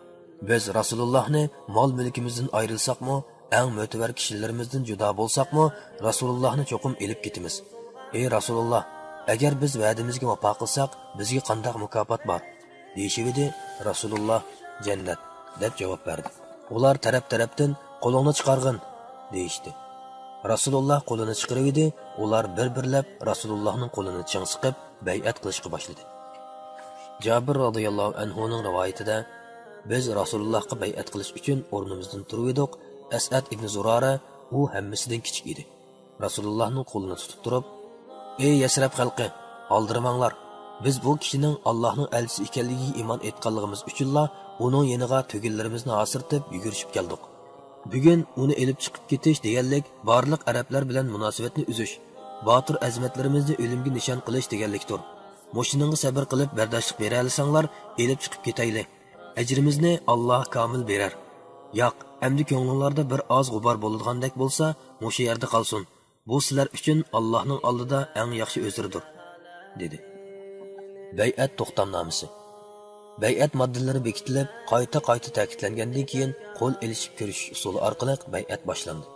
بىز رەسۇلۇللاھنى مال-مۈلكىمىزدىن ئايرىلساقمۇ، ئەڭ مۆتىۋەر كىشىلىرىمىزدىن جۇدا بولساقمۇ، رەسۇلۇللاھنى چوقۇم ئېلىپ كېتىمىز. ئەي رەسۇلۇللاھ، ئەگەر بىز ۋەدىمىزگە ۋاپا قىلساق، بىزگە قانداق مۇكاپات بار؟ دېيىشىۋىدى. رەسۇلۇللاھ، جەننەت، دەپ جاۋاب بەردى. ئۇلار تەرەپ-تەرەپتىن، قولۇڭنى چىقارغىن، دېيىشتى. رەسۇلۇللاھ قولىنى چىقىرىۋىدى. ئۇلار بىر-بىرلەپ رەسۇلۇللاھنىڭ قولىنى چىڭ سىقىپ، بەيئەت قىلىشقا باشلىدى. جابىر رازىياللاھۇ ئەنھۇنىڭ رىۋايىتىدە، بىز رەسۇلۇللاھقا بەيئەت قىلىش ئۈچۈن ئورنىمىزدىن تۇرۇۋىدۇق. ئەسئەد ئىبنى زۇرارە، ئۇ ھەممىسىدىن كىچىك ئىدى، رەسۇلۇللاھنىڭ قولىنى تۇتۇپ تۇرۇپ، ئەي يەسرەب خەلقى، ئالدىرىماڭلار، بىز بۇ كىشىنىڭ ئاللاھنىڭ ئەلچىسى ئىكەنلىكىگە ئىمان ئېيتقانلىقىمىز ئۈچۈنلا ئۇنىڭ يېنىغا تۈگۈنلىرىمىزنى ھاسىرىتىپ يۈگۈرۈشۈپ كەلدۇق. بۈگۈن ئۇنى ئېلىپ چىقىپ كېتىش دېگەنلىك بارلىق ئەرەبلەر بىلەن مۇناسىۋەتنى ئۈزۈش، باتۇر ئەزىمەتلىرىمىزنى ئۆلۈمگە نىشان قىلىش دېگەنلىكتۇر. مۇشۇنىڭغا سەبىر قىلىپ بەرداشلىق بېرەلىسەڭلار، ئېلىپ چىقىپ كېتەيلى. ئەجرىمىزنى ئاللاھ كامىل بېرەر. ياق، ئەمدى كۆڭلۈڭلاردا بىر ئاز غۇبار بولىدىغاندەك بولسا، مۇشۇ يەردە قالسۇن. بۇ سىلەر ئۈچۈن ئاللاھنىڭ ئالدىدا ئەڭ ياخشى ئۆزرىدۇر، دېدى. بەيئەت توختامنامىسى. بەيئەت ماددىلىرى بېكىتىلىپ، قايتا-قايتا تەكىتلەنگەندىن كېيىن، قول ئېلىشىپ كۆرۈشۈش ئۇسۇلى ئارقىلىق بەيئەت باشلاندى.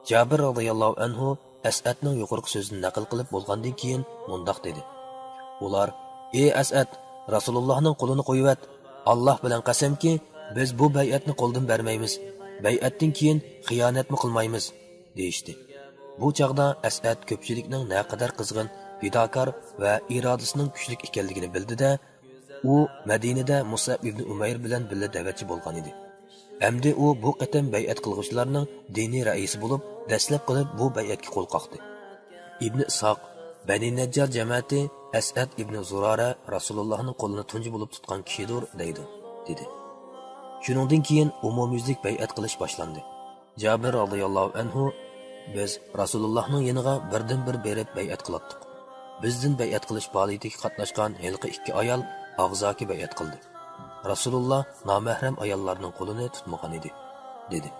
جابىر رازىياللاھۇ ئەنھۇ ئەسئەدنىڭ يۇقىرىقى سۆزىنى نەقىل قىلىپ بولغاندىن كېيىن مۇنداق دېدى: ئۇلار، ئى ئەسئەد، رەسۇلۇللاھنىڭ قولىنى قويۇۋەت، ئاللاھ بىلەن قەسەمكى، بىز بۇ بەيئەتنى قولدىن بەرمەيمىز، بەيئەتتىن كېيىن خىيانەتمۇ قىلمايمىز، دېيىشتى. بۇ چاغدا ئەسئەد كۆپچىلىكنىڭ نەقەدەر قىزغىن، پىداكار ۋە ئىرادىسىنىڭ كۈچلۈك ئىكەنلىكىنى بىلدى-دە، ئۇ مەدىنىدە مۇسئەب ئىبنى ئۇمەير بىلەن بىللە دەۋەتچى بولغان ئىدى. ئەمدى ئۇ بۇ قېتىم بەيئەت قىلغۇچىلارنىڭ دىنىي رەئىسى بولۇپ، دەسلەپ قىلىپ بۇ بەيئەتكە قول قاقتى. ئىبنى ئىسھاق، بەنى نەججار جەمەتى ئەسئەد ئىبنى زۇرارە رەسۇلۇللاھنىڭ قولىنى تۇنجى بولۇپ تۇتقان كىشىدۇر، دەيدۇ، دېدى. شۇنىڭدىن كېيىن ئومۇميۈزلۈك بەيئەت قىلىش باشلاندى. جابىر رازىياللاھۇ ئەنھۇ، بىز رەسۇلۇللاھنىڭ يېنىغا بىردىنبىر بېرىپ بەيئەت قىلاتتۇق. بىزدىن بەيئەت قىلىش پائالىيىتىگە قاتناشقان ھېلىقى ئىككى ئايال ئاغزاكى بەيئەت قىلدى. رەسۇلۇللا نامەھرەم ئاياللارنىڭ قولىنى تۇتمىغان ئىدى، دېدى.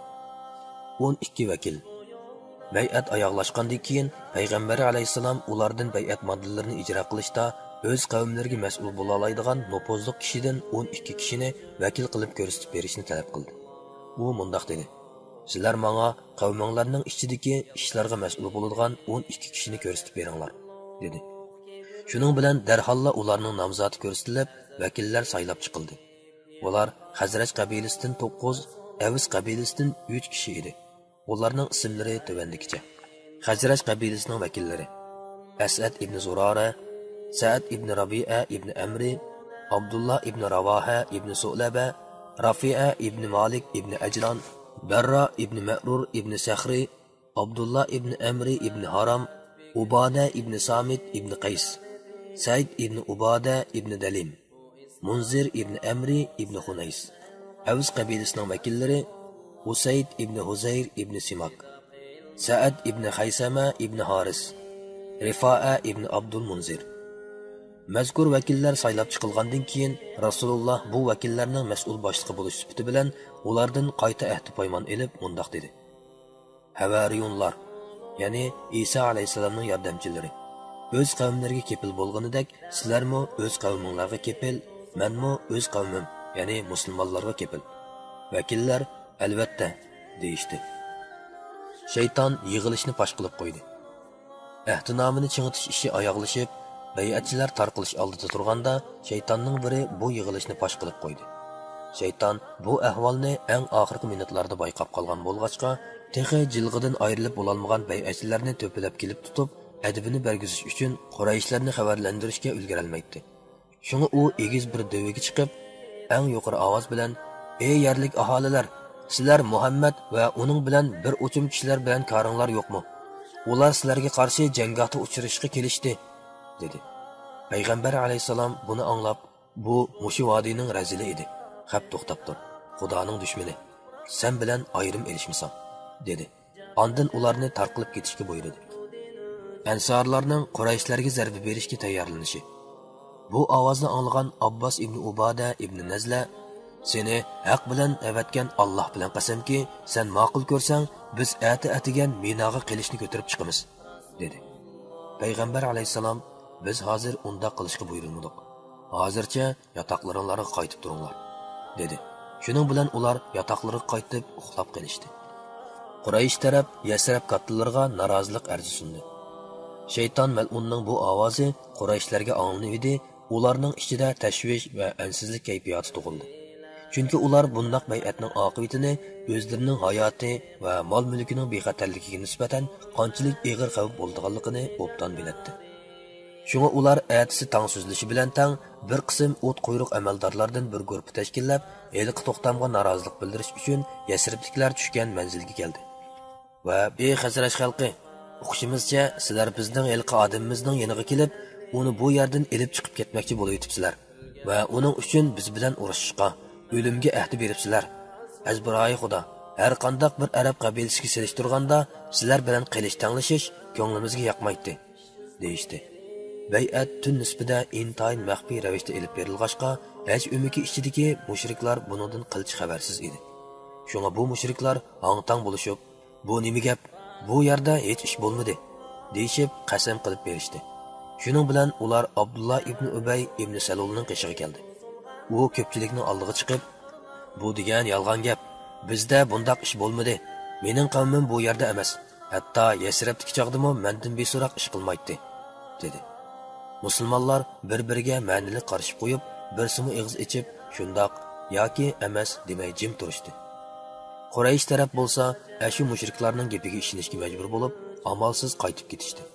ئون ئىككى ۋەكىل. بەيئەت ئاياغلاشقاندىن كېيىن، پەيغەمبەر ئەلەيھىسسالام ئۇلاردىن بەيئەت ماددىلىرىنى ئىجرا قىلىشتا ئۆز قەۋملىرىگە مەسئۇل بولالايدىغان نوپۇزلۇق كىشىدىن ئون ئىككى كىشىنى ۋەكىل قىلىپ كۆرسىتىپ بېرىشنى تەلەپ قىلدى. ئۇ مۇنداق دېدى: سىلەر ماڭا قەۋمىڭلارنىڭ ئىچىدىكى ئىشلارغا مەسئۇل بولىدىغان ئون ئىككى كىشىنى كۆرسىتىپ بېرىڭلار، دېدى. شۇنىڭ بىلەن دەرھاللا ئۇلارنىڭ نامزاتى كۆرسىتىلىپ، ۋەكىللەر سايلاپ چىقىلدى. ئۇلار خەزرەج قەبىلىسىدىن توققۇز، ئەۋس قەبىلىسىدىن ئۈچ كىشى ئىدى. ئۇلارنىڭ ئىسىملىرى تۆۋەندىكىچە: خەزرەج قەبىلىسىنىڭ ۋەكىللىرى: ئەسئەد ئىبنى زۇرارە، سەئەد ئىبنى رەبىئە ئىبنى ئەمرى، ئابدۇللا ئىبنى راۋاھە ئىبنى سۇلەبە، رافىئە ئىبنى مالىك ئىبنى ئەجلان، بەررا ئىبنى مەرۇر ئىبنى سەخرى، ئابدۇللا ئىبنى ئەمرى ئىبنى ھارام، ئۇبادە ئىبنى سامىت ئىبنى قەيس، سەئىد ئىبنى ئۇبادە ئىبنى دەلىم، مۇنزىر ئىبنى ئەمرى ئىبنى خۇنەيس. ئەۋس قەبىلىسىنىڭ ۋەكىللىرى: ئۇسەيد ئىبنى ھۇزەير ئىبنى سىماك، سەئەد ئىبنى خەيسەمە ئىبنى ھارىس، رىفائە ئىبنى ئابدۇل مۇنزىر. مەزكۇر ۋەكىللەر سايلاپ چىقىلغاندىن كېيىن، رەسۇلۇللا بۇ ۋەكىللەرنىڭ مەسئۇل باشلىقى بولۇش سۈپىتى بىلەن ئۇلاردىن قايتا ئەھدى پايمان ئېلىپ مۇنداق دېدى: ھەۋارىيۇنلار، يەنى ئىسا ئەلەيھىسسالامنىڭ ياردەمچىلىرى، ئۆز قەۋملىرىگە كېپىل بولغىنىدەك، سىلەرمۇ ئۆز قەۋمىڭلارغا كېپىل، مەنمۇ ئۆز قەۋمىم، يەنى مۇسۇلمانلارغا كېپىل. ۋەكىللەر، ئەلۋەتتە، دېيىشتى. شەيتان يىغىلىشنى پاش قىلىپ قويدى. ئەھدىنامىنى چىڭىتىش ئىشى ئاياغلىشىپ، بەيئەتچىلەر تارقىلىش ئالدىدا تۇرغاندا، شەيتاننىڭ بىرى بۇ يىغىلىشنى پاش قىلىپ قويدى. شەيتان بۇ ئەھۋالنى ئەڭ ئاخىرقى مىنۇتلاردا بايقاپ قالغان بولغاچقا، تېخى جىلغىدىن ئايرىلىپ بولالمىغان بەيئەتچىلەرنى تۆپىلەپ كېلىپ تۇتۇپ، ئەدىپىنى بەرگۈزۈش ئۈچۈن قۇرەيشلەرنى خەۋەرلەندۈرۈشكە ئۈلگۈرەلمەيتتى. شۇڭا ئۇ ئېگىز بىر دۆۋىگە چىقىپ، ئەڭ يۇقىرى ئاۋاز بىلەن: «ئەي يەرلىك ئاھالىلەر، سىلەر مۇھەممەد ۋە ئۇنىڭ بىلەن بىر ئۇچۇم كىشىلەر بىلەن كارىڭلار يوقمۇ؟ ئۇلار سىلەرگە قارشى جەڭگاھتا ئۇچرىشىشقا كېلىشتى» دېدى. پەيغەمبەر ئەلەيھىسسالام بۇنى ئاڭلاپ: «بۇ مۇشۇ ۋادىنىڭ رەزىلى ئىدى. خەپ توختاپ تۇر. خۇدانىڭ دۈشمىنى. سەن بىلەن ئايرىم ئېلىشمىسام» دېدى. ئاندىن ئۇلارنى تارقىلىپ كېتىشكە بۇيرۇدى. ئەنسارلارنىڭ قۇرەيشلەرگە زەربە بېرىشكە تەييارلىنىشى. بۇ ئاۋازنى ئاڭلىغان ئابباس ئىبنى ئۇبادە ئىبنى نەزلە: «سېنى ھەق بىلەن ئەۋەتكەن ئاللاھ بىلەن قەسەمكى، سەن ماقۇل كۆرسەڭ، بىز ئەتە ئەتىگەن مىناغا قىلىچنى كۆتۈرۈپ چىقىمىز» دېدى. پەيغەمبەر ئەلەيھىسسالام: «بىز ھازىر ئۇنداق قىلىشقا بۇيرۇلمىدۇق. ھازىرچە ياتاقلىرىڭلارغا قايتىپ تۇرۇڭلار» دېدى. شۇنىڭ بىلەن ئۇلار ياتاقلىرىغا قايتىپ ئۇخلاپ قېلىشتى. قۇرەيش تەرەپ يەسرەب كاتتىلىرىغا نارازىلىق ئەرزى سۇندى. شەيتان مەلئۇننىڭ بۇ ئاۋازى قۇرەيشلەرگە ئاڭلىنىۋىدى، ئۇلارنىڭ ئىچىدە تەشۋىش ۋە ئەنسىزلىك كەيپىياتى تۇغۇلدى. چۈنكى ئۇلار بۇنداق بەيئەتنىڭ ئاقىۋىتىنى ئۆزلىرىنىڭ ھاياتى ۋە مال-مۈلكىنىڭ بىخەتەرلىكىگە نىسبەتەن قانچىلىك ئېغىر خەۋپ بولىدىغانلىقىنى ئوبدان بىلەتتى. شۇڭا ئۇلار ئەتىسى تاڭ سۈزۈلۈشى بىلەن تەڭ بىر قىسىم ئوت قۇيرۇق ئەمەلدارلاردىن بىر گۇرۇپپا تەشكىللەپ، ھېلىقى توختامغا نارازىلىق بىلدۈرۈش ئۈچۈن يەسرىبتىكىلەر چۈشكەن مەنزىلگە كەلدى. ۋە: «ئى خەزرەج خەلقى، ئۇقۇشىمىزچە، سىلەر بىزنىڭ ھېلىقى ئادىمىمىزنىڭ يېنىغا كېلىپ، ئۇنى بۇ يەردىن ئېلىپ چىقىپ كەتمەكچى بولۇۋېتىپسىلەر ۋە ئۇنىڭ ئۈچۈن بىز بىلەن ئۇرۇشۇشقا، ئۆلۈمگە ئەھدە بېرىپسىلەر. ئەزبىرايى خۇدا، ھەر قانداق بىر ئەرەب قەبىلىسىگە سېلىشتۇرغاندا، سىلەر بىلەن قىلىچ تەڭلىشىش كۆڭلىمىزگە ياقمايتتى، دېيىشتى. بەيئەت تۈن نىسپىدە ئىنتايىن مەخپىي رەۋىشتە ئېلىپ بېرىلغاچقا، ھەج ئۆمىكى ئىچىدىكى مۇشرىكلار بۇنىڭدىن قىلچە خەۋەرسىز ئىدى. شۇڭا بۇ مۇشرىكلار ھاڭ-تاڭ بولۇشۇپ، «بۇ نېمە گەپ؟ بۇ يەردە ھېچ ئىش بولمىدى» دېيىشىپ، قەسەم قىلىپ بېرىشتى. شۇنىڭ بىلەن ئۇلار ئابدۇللا ئىبنى ئۈبەي ئىبنى سەلۇلنىڭ قېشىغا كەلدى. ئۇ كۆپچىلىكنىڭ ئالدىغا چىقىپ، «بۇ دېگەن يالغان گەپ. بىزدە بۇنداق ئىش بولمىدى. مېنىڭ قەۋمىم بۇ يەردە ئەمەس. ھەتتا يەسرەبتىكى چاغدىمۇ مەندىن بىسوراق ئىش قىلمايتتى» دېدى. مۇسۇلمانلار بىر-بىرىگە مەنىلىك قارىشىپ قويۇپ، بىرسىمۇ ئېغىز ئېچىپ، «شۇنداق» ياكى «ئەمەس» دېمەي جىم تۇرۇشتى. قۇرەيش تەرەپ بولسا ئەشۇ مۇشرىكلارنىڭ گېپىگە ئىشىنىشكە مەجبۇر بولۇپ، ئامالسىز قايتىپ كېتىشتى.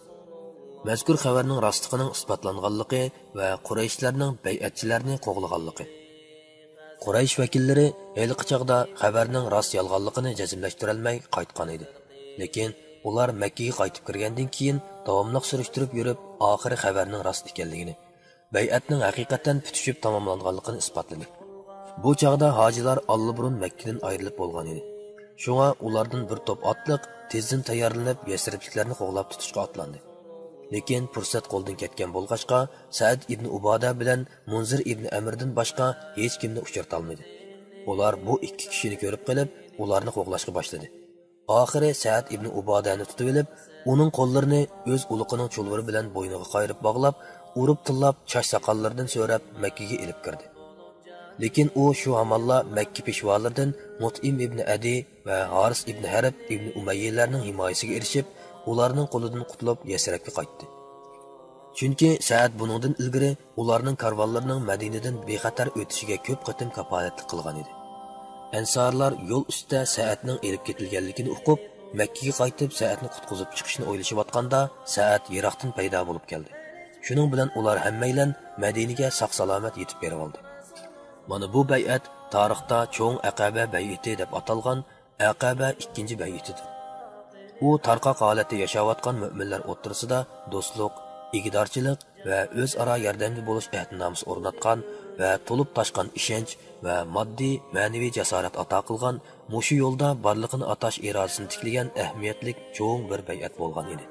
مەزكۇر خەۋەرنىڭ راستلىقىنىڭ ئىسپاتلانغانلىقى ۋە قۇرەيشلەرنىڭ بەيئەتچىلەرنى قوغلىغانلىقى. قۇرەيش ۋەكىللىرى ھېلىقى چاغدا خەۋەرنىڭ راست-يالغانلىقىنى جەزملەشتۈرەلمەي قايتقان ئىدى. لېكىن ئۇلار مەككىگە قايتىپ كىرگەندىن كېيىن داۋاملىق سۈرۈشتۈرۈپ يۈرۈپ، ئاخىرى خەۋەرنىڭ راست ئىكەنلىكىنى، بەيئەتنىڭ ھەقىقەتەن پۈتۈشۈپ تاماملانغانلىقىنى ئىسپاتلىدى. بۇ چاغدا ھاجىلار ئاللىبۇرۇن مەككىدىن ئايرىلىپ بولغان ئىدى. شۇڭا ئۇلاردىن بىر توپ ئاتلىق تېزدىن تەييارلىنىپ، يەسرىبلىكلەرنى قوغلاپ تۇتۇشقا ئاتلاندى. لېكىن پۇرسەت قولدىن كەتكەن بولغاچقا، سەئەد ئىبنى ئۇبادە بىلەن مۇنزىر ئىبنى ئەمىردىن باشقا ھېچكىمنى ئۇچرىتالمىدى. ئۇلار بۇ ئىككى كىشىنى كۆرۈپ قېلىپ، ئۇلارنى قوغلاشقا باشلىدى. ئاخىرى سەئەد ئىبنى ئۇبادەنى تۇتۇۋېلىپ، ئۇنىڭ قوللىرىنى ئۆز ئۇلىقىنىڭ چۇلۋۇرى بىلەن بوينىغا قايرىپ باغلاپ، ئۇرۇپ تىللاپ، چاچ-ساقاللىرىدىن سۆرەپ، مەككىگە ئېلىپ كىردى. لېكىن ئۇ شۇ ھامانلا مەككە پېشۋالىرىدىن مۇتئىم ئىبنى ئەدى ۋە ھارىس ئىبنى ھەرب ئىبنى ئۇمەييىلەرنىڭ ھىمايىسىگە ئېرىشىپ، ئۇلارنىڭ قولىدىن قۇتۇلۇپ، يەسرەبكە قايتتى. چۈنكى سەئەد بۇنىڭدىن ئىلگىرى ئۇلارنىڭ كارۋانلىرىنىڭ مەدىنىدىن بىخەتەر ئۆتۈشىگە كۆپ قېتىم كاپالەتلىك قىلغان ئىدى. ئەنسارلار يول ئۈستىدە سەئەدنىڭ ئېلىپ كېتىلگەنلىكىنى ئۇقۇپ، مەككىگە قايتىپ، سەئەدنى قۇتقۇزۇپ چىقىشنى ئويلىشىۋاتقاندا، سەئەد يىراقتىن پەيدا بولۇپ كەلدى. شۇنىڭ بىلەن ئۇلار ھەممەيلەن مەدىنىگە ساق-سالامەت يېتىپ بېرىۋالدى. مانا بۇ بەيئەت تارىختا چوڭ ئەقەبە بەيئىتى دەپ ئاتالغان ئەقەبە ئىككىنچى بەيئىتىدۇر. ئۇ تارقاق ھالەتتە ياشاۋاتقان مۆمىنلەر ئوتتۇرىسىدا دوستلۇق، ئىگىدارچىلىق ۋە ئۆزئارا ياردەمدە بولۇش ئەھدىنامىسى ئورناتقان ۋە تولۇپ تاشقان ئىشەنچ ۋە ماددىي، مەنىۋى جاسارەت ئاتا قىلغان، مۇشۇ يولدا بارلىقىنى ئاتاش ئىرادىسىنى تىكلىگەن ئەھمىيەتلىك چوڭ بىر بەيئەت بولغان ئىدى.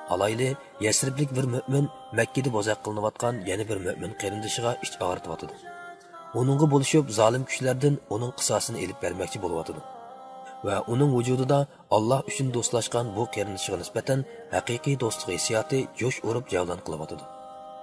ئالايلى، يەسرىبلىك بىر مۆمىن مەككىدە بوزەك قىلىنىۋاتقان يەنە بىر مۆمىن قېرىندىشىغا ئىچ ئاغرىتىۋاتىدۇ. ئۇنىڭغا بولۇشۇپ زالىم كۈچلەردىن ئۇنىڭ قىساسىنى ئېلىپ بەرمەكچى بولۇۋاتىدۇ ۋە ئۇنىڭ ۋۇجۇدىدا ئاللاھ ئۈچۈن دوستلاشقان بۇ قېرىندىشىغا نىسبەتەن ھەقىقىي دوستلۇق ھېسسىياتى جۇش ئۇرۇپ جەۋلان قىلىۋاتىدۇ.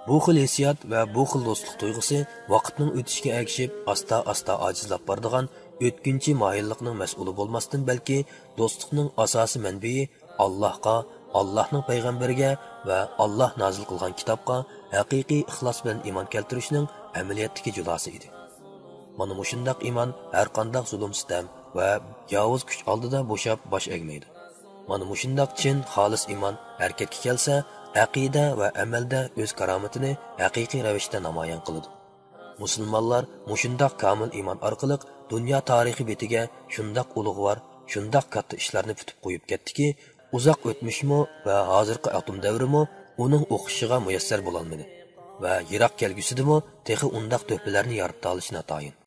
بۇ خىل ھېسسىيات ۋە بۇ خىل دوستلۇق تۇيغۇسى ۋاقىتنىڭ ئۆتۈشىگە ئەگىشىپ ئاستا-ئاستا ئاجىزلاپ بارىدىغان ئۆتكۈنچى ماھىرلىقنىڭ مەسئۇلى بولماستىن، بەلكى دوستلۇقنىڭ ئاساسىي مەنبىيى ئاللاھقا، ئاللاھنىڭ پەيغەمبىرىگە ۋە ئاللاھ نازىل قىلغان كىتابقا ھەقىقىي ئىخلاس بىلەن ئىمان كەلتۈرۈشنىڭ ئەمەلىيەتتىكى جۇلاسى ئىدى. مانا مۇشۇنداق ئىمان ھەرقانداق زۇلۇم-سىتەم ۋە ياۋۇز كۈچ ئالدىدا بوشاپ باش ئەگمەيدۇ. مانا مۇشۇنداق چىن، خالىس ئىمان ھەرىكەتكە كەلسە، ئەقىدە ۋە ئەمەلدە ئۆز كارامىتىنى ھەقىقىي رەۋىشتە نامايان قىلىدۇ. مۇسۇلمانلار مۇشۇنداق كامىل ئىمان ئارقىلىق دۇنيا تارىخى بېتىگە شۇنداق ئۇلۇغۋار، شۇنداق كاتتا ئىشلارنى پۈتۈپ قويۇپ كەتتىكى، ئۇزاق ئۆتمۈشمۇ ۋە ھازىرقى ئاتوم دەۋرىمۇ ئۇنىڭ ئوخشىشىغا مۇيەسسەر بولالمىدى ۋە يىراق كەلگۈسىدىمۇ تېخى ئۇنداق تۆھپىلەرنى يارىتالىشى ناتايىن.